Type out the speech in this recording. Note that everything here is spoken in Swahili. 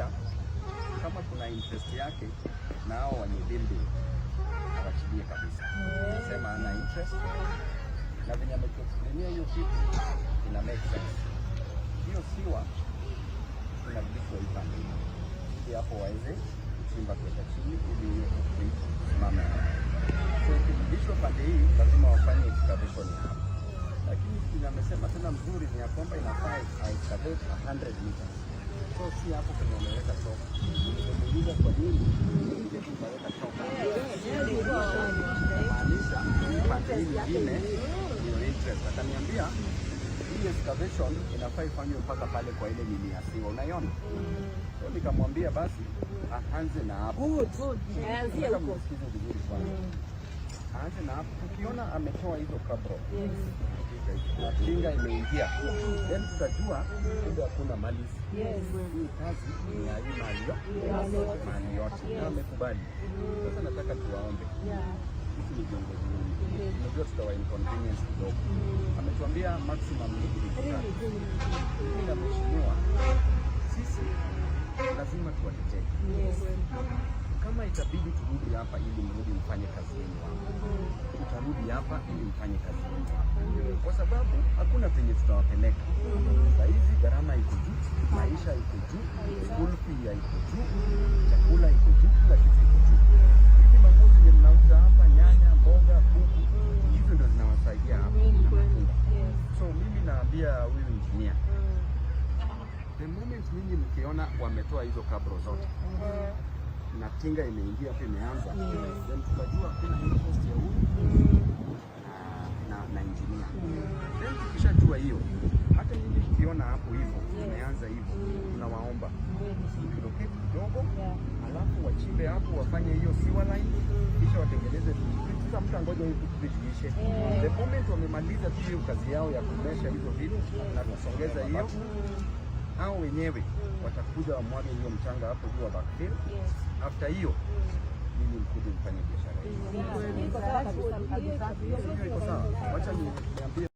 Ameniambia kama kuna interest yake na hao wenye building, awachilie kabisa. Nasema ana interest, na venye ametuexplainia hiyo kitu ina make sense. Hiyo sewer inarudishwa hii pande ili hapo waweze kuchimba kwenda chini ili hiyo footprint isimame hapo. So ikirudishwa pande hii, lazima wafanye excavation ya hapo, lakini kitu amesema tena mzuri ni ya kwamba inafaa excavate 100 meters. So si hapo kwenye wameweka choka. Nimemuuliza kwa nini ile tu ukaweka choka, maanisha hii pande hii nyingine ndio interest. Akaniambia hii excavation inafaa ifanywe mpaka pale kwa ile nini ya sewer, unaiona? So nikamwambia basi aanze na hapo. Aanzie Nataka huko. msikize vizuri kwanza. Aanze na hapo. Tukiona ametoa hizo kabro na tinga imeingia, then tutajua kumbe hakuna malice. Hii kazi ni ya hii mali yote, na amekubali. Sasa nataka tuwaombe, sisi ni viongozi wenu, unajua tutawa inconvenience kidogo. Ametuambia maximum ni wiki 3. Mimi na mheshimiwa, sisi lazima tuwatetee. Kama itabidi turudi hapa ili mrudi mfanye kazi yenu hapa, tutarudi hapa ili mfanye kazi yenu hapa, kwa sababu hakuna penye tutawapeleka. Saa hizi gharama iko juu, maisha iko juu, school fee iko juu, chakula iko juu, kila kitu iko juu. Hizi manguo zenye mnauza hapa, nyanya, mboga, kuku, hizo ndio zinawasaidia hapa na matunda. So mimi naambia huyu engineer, the moment nyinyi mkiona wametoa hizo kabro zote na tinga imeingia hapo imeanza, then tutajua kuna interest ya huyu na engineer. Then tukishajua hiyo, hata nyinyi mkiona hapo hivyo imeanza hivyo, tunawaomba relocate kidogo, alafu wachimbe hapo, wafanye hiyo sewer line, kisha watengeneze footbridge. Sasa mtu angoja hii footbridge iishe. The moment wamemaliza tu hiyo kazi yao ya kumesha hizo vitu na kusongeza hiyo, hao wenyewe watakuja wamwage hiyo mchanga hapo juu wa backfill. After hiyo, nyinyi mkuje mfanye biashara hiyo. Iko sawa kabisa. Hiyo iko sawa. Wacha niambie